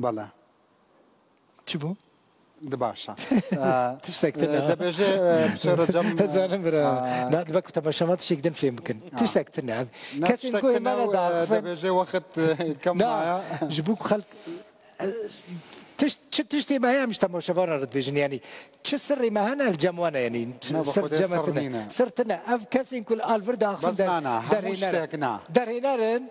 بەڵێ. چ بوو؟ باشە تشتێک تر دەبێژێ بچێرە جەم دەزانم برا نادبە کو تەماشاما تشێک دن فێم بکەن تشتێک تر نە کەسێک گوێ مەە داخفن دەبێژێ وەخت کەم مایە ji بوو خەڵک تشت چ تشتێ مە هەیە ئەمیش تەماشەڤانە رد بێژن یانی چ سڕی مە هەنە جەموانە یانی نا بە سر خودێ سڕ جەمەتنە نینە سرتنە ئەv کەسên ku li alvir daxifin بەس نانا هەموو دەرهێنەر شتێک نا دەرهێنەرن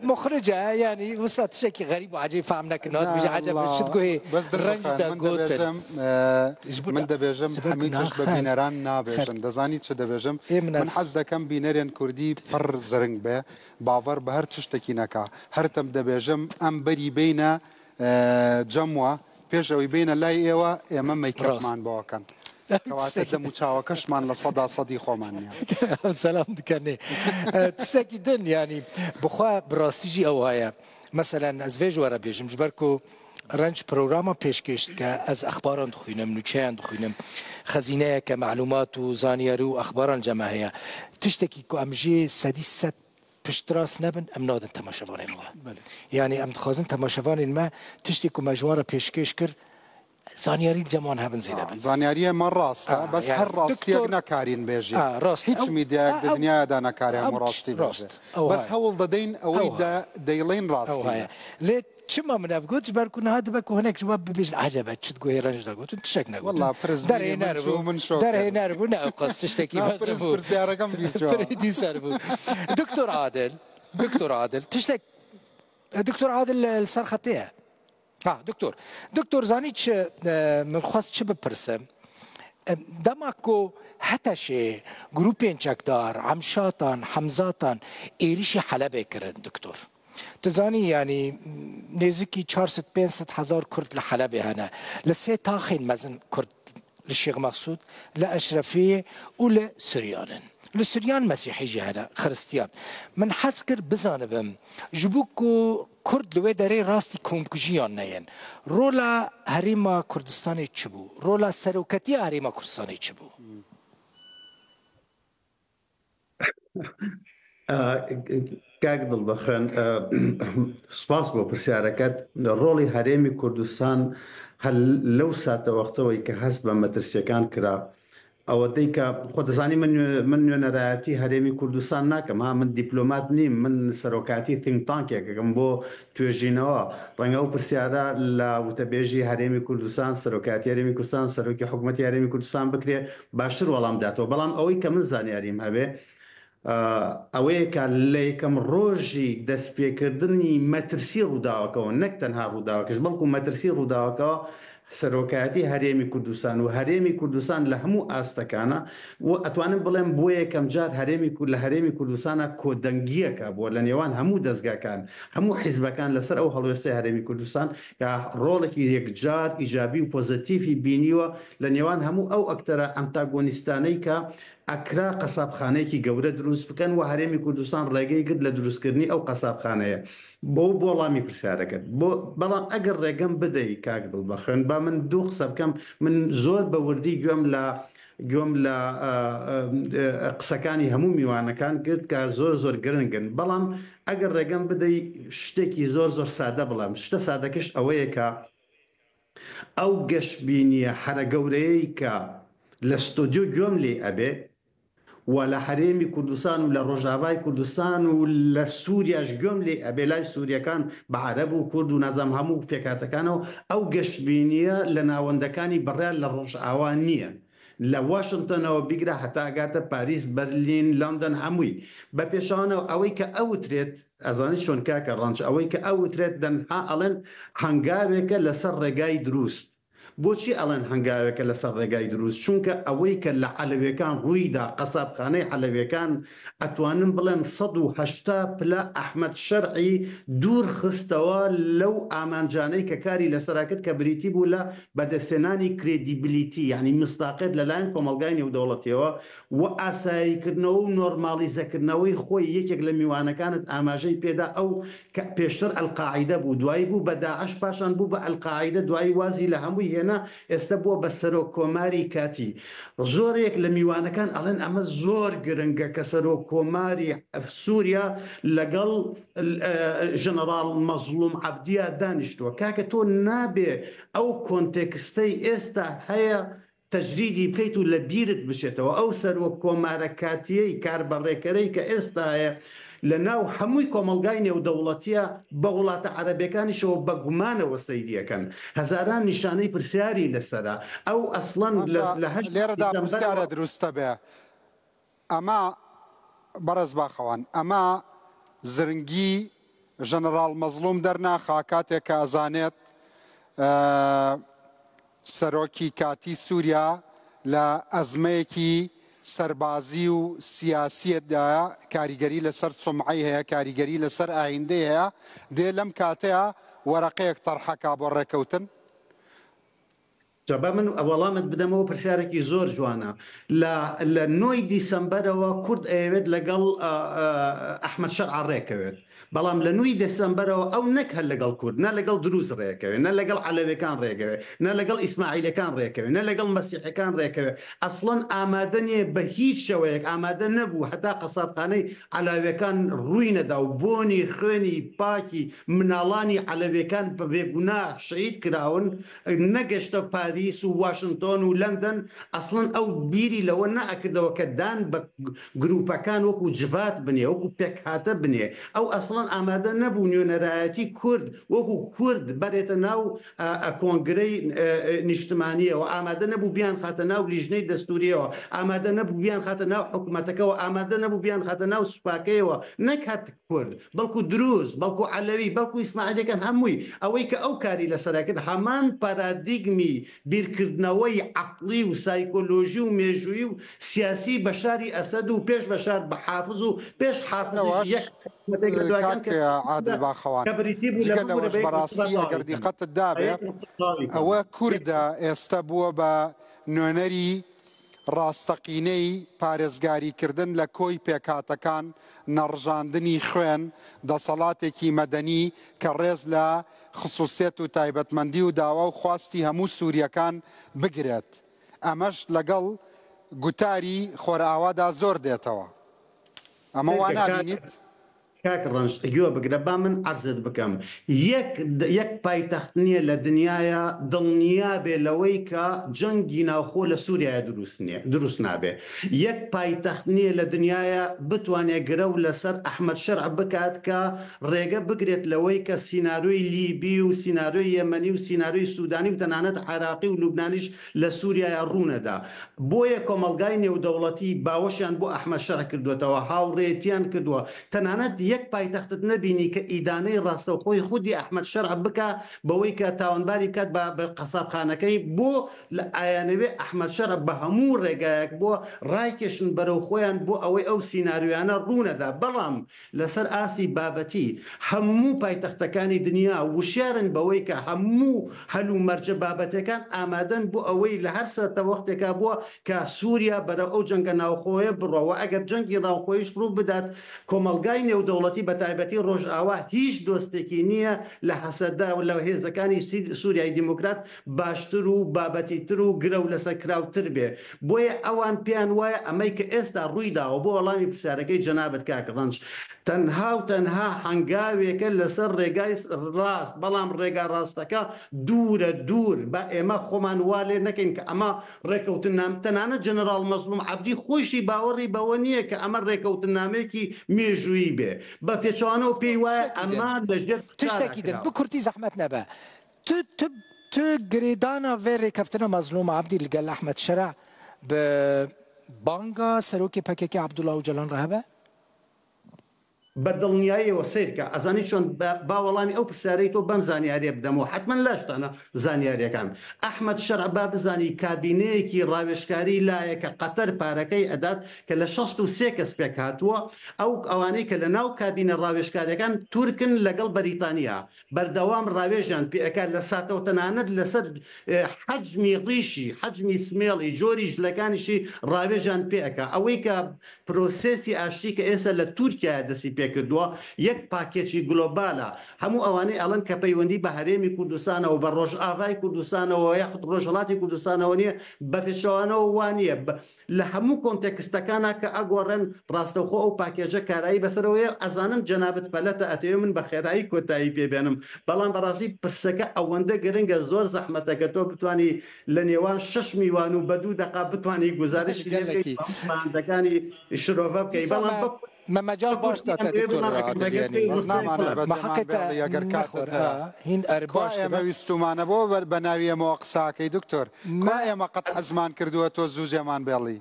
مخرجە یانی وسا تشتێکی غەریب و عەجیب فام نەکرد نات بژە عەجەب والله چ گوهێ بەس ڕەنج دڵبخوێن دە من گوتن دەبێژم ji bo من دەبێژم ji ber ku هەمی چش بە naxel بینەران xel نابێژن دەزانی چ دەبێژم ê min من ez حەز دەکەم بینەرێن کوردی پڕ زرنگ بێ باوەڕ بە هەر چشتێکی نەکا هەرتم دەبێژم ئەم بەری بینە جەموە پێش ئەوەی بینە لای ئێوە ئێمە ڕاست مەیکەپمان بۆکەن کەواتە تشتێکی دەم و چاوەکەشمان 100% خۆمان نییە. سەلام دکەنێ تشتێکی دن ینی بخوا بڕاستیژی ئەو هەیە مەسەلەن ئەز vê ji were bêjim ji ber ku ڕەنج پرۆگراما پێشکێش کە ئەز ئەخباران دخوینم نوچەیان دخوینم خەزینەیەکە معلومات و زانیاری و ئەخباران جەمە هەیە تشتێکی کو ئەم ژێ 100% پشتراست نەبن ئەم نادن تەماشەوانên xwe یعنی ئەم دخوازن تەماشەوانên me tiştê ku me ji wan re pêşkêş kir زانیاری جەمان هەبن زێدە بن زانیاریە مە ڕاستە بەس یعنی هەر ڕاستیەک دکتۆر نەکارین بێژین ڕاست هیچ ئەو میدیایەک دە ئەو دنیادا نەکارێ ئەو هەموو ڕاستی بێژێ ڕاست ئەو بەس هەیە هەوڵ دەدەین ئەوەی ئەو هەیە دەیڵێن ئەو ڕاستینە هەیە لێ چما من ev got ji ber ku niha dibe ku hinek ji we bibêjin ecebe çi digohê ڕەنج دەگوتن tiştek negotin والله پرس بیری من دەرهێنەر چوو بوو من شۆک کرد دەرهێنەر بوو نە ئەو قەس تشتێکی نا مەزن پرس بوو پرسیارەکەم بیر چووە پرێدی سەر بوو دکتۆر عادل دکتۆر عادل تشتێک دکتۆر عادل لەسەر خەتەیە ها دکتۆر دکتۆر زانی چ من خواست چ بپرسم دەما کو هەتەشێ گروپên çekdar emşatan hemzatan êrişî Helebê kirin دکتۆر تزانی ینی نێزیکی 400 500 هزار کورد لە حەلەبێ هەنە لە سێ تاخین مەزن کورد لە شێخ مەقسود لە ئەشرەفیە و لە سریانن لە سریان مەسیحی jî hene xiristiyan من حەز کرد بزانبم ji bo ku Kurd li wê derê rastî komkujiyan neyên rola Herêma Kurdistanê çi bû rola seroketiya Herêma Kurdistanê çi bû کاک دڵبەخوێن سپاس بۆ پرسیارەکەت. ڕۆڵی هەرێمی کوردستان هەر لەو ساتەوەختەوەی کە هەست بە مەترسیەکان کرا ئەوە دەیکە خۆ دەزانی من من نوێنەرایەتی هەرێمی کوردستان ناکەم ها من دیپلۆمات نیم من سەرۆکاتی think tank ێکەکەم بۆ توێژینەوە ڕەنگە ئەو پرسیارە لە وتەبێژی هەرێمی کوردستان سەرۆکاتی هەرێمی کوردستان سەرۆکی حکوومەتی هەرێمی کوردستان بکرێ باشتر وەڵام داتەوە بەڵام ئەوەی کە من زانیاریم هەبێ ئەوەیە کە لە یەکەم ڕۆژی دەستپێکردنی مەترسی ڕووداوەکەەوە نەک تەنها ڕووداوەکەش بەڵکو مەترسی ڕووداوەکەەوە سەرۆکایەتی هەرێمی کوردستان و هەرێمی کوردستان لە هەموو ئاستەکانە و ئەتوانم بڵێم بۆ یەکەم جار هەرێمی لە هەرێمی کوردستانە کۆدەنگیەکە بووە لە نێوان هەموو دەستگاکان هەموو حیزبەکان لەسەر ئەو هەڵوێستەی هەرێمی کوردستان کە ڕۆڵێکی یەکجار ئیجابی و پۆزەتیفی بینیوە لە نێوان هەموو ئەو ئەکتەرە ئەنتاگۆنیستانەی کە ئەکرا قەسابخانەیەکی گەورە دروست بکەن و هەرێمی کوردستان ڕێگەی گرت لە دروستکردنی ئەو قەسابخانەیە. بۆ وەڵامی پرسیارەکەت بۆ بەڵام ئەگەر ڕێگەم بدەی کاک دڵبەخوێن با من دوو قسە بکەم من زۆر بە وردی گوێم لە گوێم لە قسەکانی هەموو میوانەکان کرد کە زۆر زۆر گرنگن بەڵام ئەگەر ڕێگەم بدەی شتێکی زۆر زۆر سادە بڵێم شتە سادەکەش ئەوەیە کە ئەو گەشبینیە هەرە گەورەیەی کە لە ستۆدیۆ گوێم لێ ئەبێ و لە هەرێمی کوردستان و لە ڕۆژاڤای کوردستان و لە سووریاش گوێم لێ ئەبێ لای سووریەکان بە عەرەب و کورد و نازام هەموو پێکهاتەکانەوە ئەو گەشبینیە لە ناوەندەکانی بڕیار لە ڕۆژئاوا نییە لە واشنتۆنەوە بیگرە هەتا ئەگاتە پاریس بەرلین لەندەن هەمووی بە پێشەوانەوە ئەوەی کە ئەوترێت ئەزانی چۆن کاکە ڕەنج ئەوەی کە ئەوترێت دەنها ئەڵێن هەنگاوێکە لەسەر ڕێگای دروست بۆچی ئەڵێن هەنگاوێکە لەسەر ڕێگای دروست چونکە ئەوەی کە لە عەلەویەکان ڕوویدا قەسابخانەی عەلەویەکان ئەتوانم بڵێم 180 پلە ئەحمەد شەرعی دوور خستەوە لەو ئامانجانەی کە کاری لەسەرا کرد کە بریتی بوو لە بەدەستهێنانی credibility یانی مصداقیەت لەلایەن کۆمەڵگای نێودەوڵەتیەوە و ئاساییکردنەوە و نۆرماڵیزەکردنەوەی خۆی یەکێک لە میوانەکانت ئاماژەی پێدا ئەو کە پێشتر ئەلقاعیدە بوو دوایی بوو بە داعش پاشان بوو بە ئەلقاعیدە دوایی وازی لە هەمووی هێنا. ئەوێنە ئێستە بووە بە سەرۆک کۆماری کاتی. زۆرێک لە میوانەکان ئەڵێن ئەمە زۆر گرنگە کە سەرۆک کۆماری سوریا لەگەڵ ژەنەڕاڵ مەزڵوم عەبدیا دانیشتووە. کاکە تۆ نابێ ئەو context ەی ئێستا هەیە تەجریدی بکەیت و لە بیرت بچێتەوە ئەو سەرۆک کۆمارە کاتیەی کاربەڕێکەرەی کە ئێستا هەیە لە ناو هەمووی کۆمەڵگای نێودەوڵەتیە بە وڵاتە عەرەبێکانیشەوە بە گومانەوە سەیری ئەکەن هەزاران نیشانەی پرسیاری لەسەرە ئەو ئەسڵەن باشە لە هەشت لێرەدا دیسەمبەرەوە پرسیارە دروستە بێ ئەمە بەڕێز باخەوان ئەمە زرنگی ژەنەڕاڵ مەزڵوم دەرناخا کاتێک کە ئەزانێت سەرۆکی کاتی سووریا لە ئەزمەیەکی سەربازی و سیاسیەتدایە کاریگەری لەسەر سومعەی هەیە کاریگەری لەسەر ئایندەی هەیە دێ لەم کاتەیە وەرەقەیەک تەرحەکا بۆ ڕێکەوتن. جا با من وەڵامت بدەمەوە پرسیارێکی زۆر جوانە لە لە نۆی دیسەمبەرەوە کورد ئەیەوێت لەگەڵ ئەحمەد شەرع ڕێکەوێت بەڵام لە نۆی دێسەمبەرەوە ئەو نەک هەر لەگەڵ کورد نە لەگەڵ دروز ڕێکەوێ نە لەگەڵ عەلەوێکان ڕێکەوێ نە لەگەڵ ئیسماعیلەکان ڕێکەوێ نە لەگەڵ مەسیحەکان ڕێکەوێ ئەسڵەن ئامادە نییە بە هیچ شێوەیەک ئامادە نەبوو هەتا قەسابخانەی عەلاوێکان ڕووی نەدا و بۆنی خوێنی پاکی مناڵانی عەلەوێکان بە بێگوناه شەهید کراون نەگەشتە پاریس و واشنتۆن و لەندەن، ئەسڵەن ئەو بیری لەوە نەئەکردەوە کە دان بە گروپەکان وەکو جڤات بنێ، وەکو پێکهاتە بنێ، ئەو ئەسڵەن ئامادە نەبوو نوێنەرایەتی کورد وەکو کورد بەرێتە ناو کۆنگرەی نیشتمانییەوە، ئامادە نەبوو بیانخاتە ناو لیژنەی دەستورییەوە، ئامادە نەبوو بیانخاتە ناو حکومەتەکەوە، ئامادە نەبوو بیانخاتە ناو سوپاکەیەوە، نەک هەر کورد، بەڵکو دروز، بەڵکو عەلەوی، بەڵکو ئیسماعیلیەکان هەمووی، ئەوەی کە ئەو کاری لەسەرا کرد هەمان پارادیگمی بیرکردنەوەی عەقڵی و سایکۆلۆژی و مێژوویی و سیاسی بەشاری ئەسەد و پێش بەشار بە حافز و پێش حافزیش لەوەش یەک حکومەتێک لە دواکان کاک کە عادل باخەوان کە بریتی بوو لە جگە ببورە لەوەش بە یەک نوقتە بەڕاستی ئەگەر تەواوی کەم دیقەتت بە دابێ یەک نوقتە تەواوی کەم ئەوە یەک کوردە ئێستە بووە بە نوێنەری ڕاستەقینەی پارێزگاریکردن لە کۆی پێکهاتەکان، نەڕژاندنی خوێن، دەسەڵاتێکی مەدەنی کە ڕێز لە خسوسیەت و تایبەتمەندی و داوا و خواستی هەموو سورییەکان بگرێت. ئەمەش لەگەڵ گوتاری خۆرئاوادا زۆر دێتەوە. ئەمە وا سەیرکە کاک نابینیت؟ کاک ڕەنج گوێ بگرە با من عەرزت بکەم یەک یەک پایتەخت نییە لە دنیایا دڵنیا بێ لەوەی کە جەنگی ناوخۆ لە سوریایا دروست نییە دروست نابێ یەک پایتەخت نییە لە دنیایا بتوانێ گرەو لەسەر ئەحمەد شەرع بکات کە ڕێگە بگرێت لەوەی کە سینارۆی لیبی و سینارۆی یەمەنی و سینارۆی سودانی و تەنانەت عێراقی و لوبنانیش لە سوریایا ڕوونەدا. بۆیە کۆمەڵگای نێودەوڵەتی باوەشیان بۆ ئەحمەد شەرع کردووەتەوە، هاوڕێیەتیان کردووە، تەنانەت یەک پایتەختت نەبینی کە ئیدانەی ڕاستەوخۆی خودی ئەحمەد شەرع بکا بەوەی کە تاوانباری بکات بە بە قەسابخانەکەی، بۆ ئەیانەوێ ئەحمەد شەرع بە هەموو ڕێگایەک بۆ ڕایکێشن بەرەو خۆیان بۆ ئەوەی ئەو سیناریۆیانە ڕوونەدا، بەڵام لەسەر ئاستی بابەتی، هەموو پایتەختەکانی دنیا وشیارن بەوەی کە هەموو هەلومەرجە بابەتیەکان ئامادەن بۆ ئەوەی لە هەر ساتەوەختێکا بووە کە سوریا بەرەو ئەو جەنگە ناوخۆیە بڕوا وە ئەگەر جەنگی ناوخۆیش ڕوو بدات کۆمەڵگای نێودەوڵەتی بەتایبەتی ڕۆژئاوا هیچ دۆستێکی نیە لە هەسەدە و لە هێزەکانی سوریای دیموکرات باشتر و بابەتیتر و گرەو لەسەرکراوتر بێ بۆیە ئەوان پێیان وایە ئەمەی کە ئێستا ڕووی داوە، بۆ وەڵامی پرسیارەکەی جەنابت کاک ڕەنج، تەنها و تەنها هەنگاوێکە لەسەر ڕێگای ڕاست، بەڵام ڕێگا ڕاستەکە دوورە دوور، با ئێمە خۆمان وا لێ نەکەین کە ئەمە ڕێکەوتننامە، تەنانەت جەنەراڵ مەزڵوم عەبدی خۆیشی باوەڕی بەوە نییە کە ئەمە ڕێکەوتننامەیەکی مێژوویی بێ، بە پێچەوانەوە پێی وایە تشتێکی دن ئەمە لە ژێر فشارا تشتێکی دن کراوە. بکورتی زەحمەت نەبە تو تو تو گرێدانا vê rêkeftina Mezlûm Ebdî li gel Ehmed Şerع bi banga Serokê pkk Abdullah Ocalan re hebe? بە دڵنیاییەوە سەیرکە ئەزانی چۆن با وەڵامی ئەو پرسیارەی تۆ بەم زانیاریە بدەمەوە حەتمەن لاشتانە زانیاریەکان ئەحمەد شەرع با بزانی کابینەیەکی ڕاوێژکاری لایە کە قەتەر پارەکەی ئەدات کە لە 63 کەس پێکهاتووە ئەو ئەوانەی کە لە ناو کابینە ڕاوێژکاریەکان تورکن لەگەڵ بەریتانیا بەردەوام ڕاوێژیان پێ ئەکات لە ساتەوە تەنانەت لەسەر حەجمی ڕیشی، حەجمی سمێڵی، جۆری ژلەکانیشی ڕاوێژیان پێ ئەکا. ئەوەی کە پرۆسێسی ئاشتی کە ئێستا لە تورکیایە دەستی پێ پێکردووە یەک پاکێجی گلۆبالە هەموو ئەوانەی ئەڵێن کە پەیوەندی بە هەرێمی کوردستانەوە بە ڕۆژئاڤای کوردستانەوە یاخود ڕۆژهەڵاتی کوردستانەوە نییە بە پێچەوانەوە وا نییە لە هەموو کۆنتێکستەکانا کە ئەگۆڕێن ڕاستەوخۆ ئەو پاکێجە کارایی بەسەرەوەیە ئەزانم جەنابت پەلەتە ئەتەوێ من بە خێرایی کۆتایی پێ بێنم بەڵام بەڕاستی پرسەکە ئەوەندە گرنگە زۆر زەحمەتە کە تۆ بتوانی لە نێوان شەش میوان و بە دوو دەقە بتوانی گوزارشتی لێ بکەیت گەلەکی و هەموو پەیوەندەکانی شرۆڤە بکەی دیسا بەڵام مە بە مە مەجال بە باش کورتی داتە ئەمەوێ دکتۆر بڵێم ئەگەر عادل ڕێگەت یانی پێی بەس ڕستەیەک نامانەوێ بڵێم مە بەجێمان حەقتە بێڵی ئەگەر نەخۆر کاتت هەیە ها هین ئەر کوا باش ئێمە دەبە ویستومانە بۆ بە ناوی ئێمەوە قساکەی دکتۆر کوا مە ئێمە قەت حەزمان کردووە تۆ زوو جێمان بێڵی.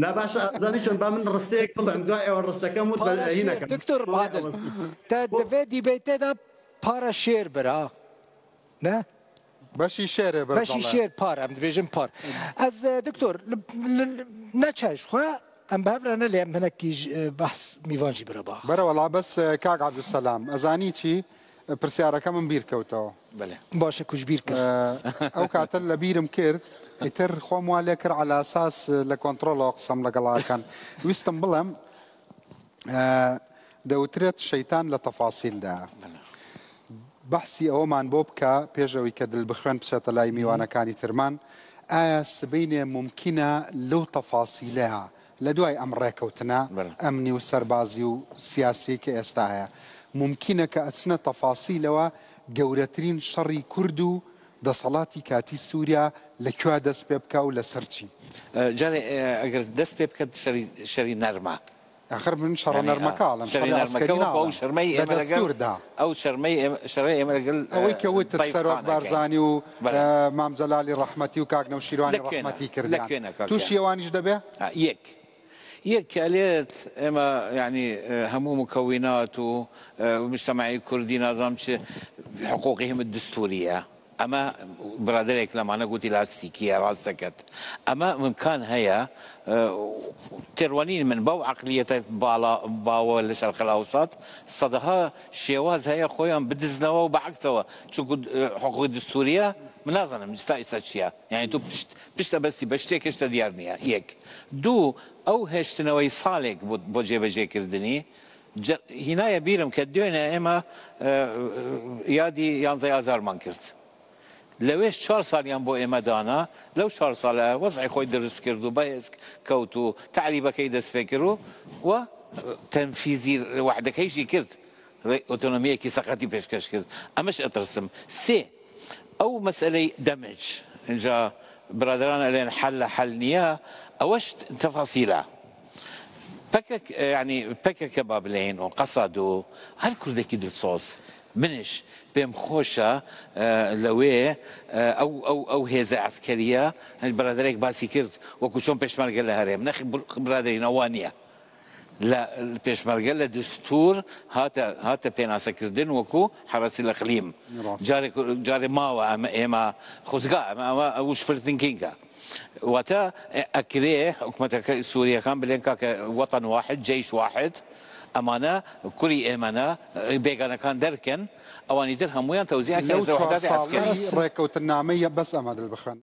نا باشە ئەزانی چۆن با من ڕستەیەک بڵێم دوای ئەوە ڕستەکەم وت بە پارە هی شێر نەکەم دکتۆر دوای عادل ئەوە تە بۆ دەڤێ دیبەیتێدا پارە شێر برا نە بەشی شێرێ برد بەشی دەڵێ. شێر پار ئەم دبێژم پار ئەز دکتۆر نەچایش خوا ئەم بەهەڤرا نە لێم هەنەکیش بەحس میوانجی برا باخ. بەرە وەڵا بەس کاک عەبدولسەلام ئەزانی چی پرسیارەکەمم بیر کەوتەوە. بەلێ. باشە کوش بیر کرد. ئەو کاتە لە بیرم کرد ئیتر خۆم وا لێ کرد عەلاساس لە کۆنتڕۆڵەوە قسەم لەگەڵا ئەکەن ویستم بڵێم دەوترێت شەیتان لە تەفاسیلدایە بەحسی ئەوەمان بۆ بکە پێش ئەوەی کە دلبخوێن بچێتە لای میوانەکانی ترمان ئایا سبەینێ مومکینە لەو تەفاسیلەیا لە دوای ئەم ڕێکەوتنە ئەمنی و سەربازی و سیاسیەی کە ئێستا هەیە مومکینە کە ئەچنە تەفاسیلەوە گەورەترین شەڕی کورد و دەسەڵاتی کاتی سوریا لە کوێ دەست پێ بکا و لەسەر چی؟ جارێ ئەگەر دەست پێ بکەت شەری شەری نەرمە. ئاخر من شەڕە یانی نەرمەکە ئەڵێم، شەری شەڕی نەرمەکە عەسکەری وەکو ئەو ناڵێم، شەرمەی لە ئێمە لەگەڵ دەستووردا. ئەو شەرمەی ئێمە شەڕەی ئێمە لەگەڵ ئەوەی کە وتت تەیف سەرۆک خان ئەکەین. بارزانی و بەڵێ. مام جەلالی ڕەحمەتی و کاک نەوشیروانی لە کوێنە ڕەحمەتی لە کردیان کوێنە کاک تووشی گیان؟ ئەوانیش دەبێ؟ یەک یەک کە ئەلێت ئێمە یانی هەموو مکەوینات و مجتەمەعی کوردی نازانم چ حقوقهم الدستوریە ئەمە برادەرێک لەمانە گوتی لاستیکیە ڕاست دەکەت ئەمە ئیمکان هەیە تێڕوانین من بەو عەقلیەتە باڵا باوە لە شەرق الاوسط سەدەها شێواز هەیە خۆیان بدزنەوە و بەعەکسەوە چونکو حقوقی دستوریە من نازانم تا ئیستا چیە یانی تۆ پشت پشت ئەبەستی بە شتێک هێشتا دیار نیە یەک دوو ئەو هێشتنەوەی ساڵێک بۆ جێبەجێکردنی هینایە بیرم کە دوێنێ ئێمە یادی یانزەی ئازارمان کرد. لەوێش چوار ساڵیان بۆ ئێمە دانا، لەو چوار ساڵە وەزعی خۆی دروست کرد و بەهێز کەوت و تەعریبەکەی دەست پێ کرد و و تەنفیزی وەعدەکەیشی کرد، ئۆتۆنۆمییەکی سەقەتی پێشکەش کرد. ئەمەش ئەترسم. سێ، ئەو مەسەلەی دەمج، ئینجا برادەران ئەلێن حەلە حەل نییە، ئەوەش تەفاسیلە. پەکەک یانی پەکەکە با بلێین و قەسەد و هەر کوردێکی دلسۆز منش پێم خۆشە لەوێ ئەو ئەو ئەو هێزە عەسکەریە برادەرێک باسی کرد وەکو چۆن پێشمەرگە لە هەرێم نەخ برادەرین ئەوە نییە لە پێشمەرگە لە دستور هاتە هاتە پێناسەکردن وەکو حەرەسی الاقلیم جارێک جارێ ماوە ئەمە ئێمە خۆزگا ئەمە ئەوە wishful thinking ە واتە ئەکرێ حکومەتەکە سوریەکان بلێن کاکە وطن واحد جیش واحد ئەمانە کوری ئێمەنە بێگانەکان دەرکەن ئەوانی تر هەموویان تەوزیع لەو کەن چوار وحدات ساڵەی عسکری. ڕێکەوتننامەی بەس ئەمە دل بخوێن.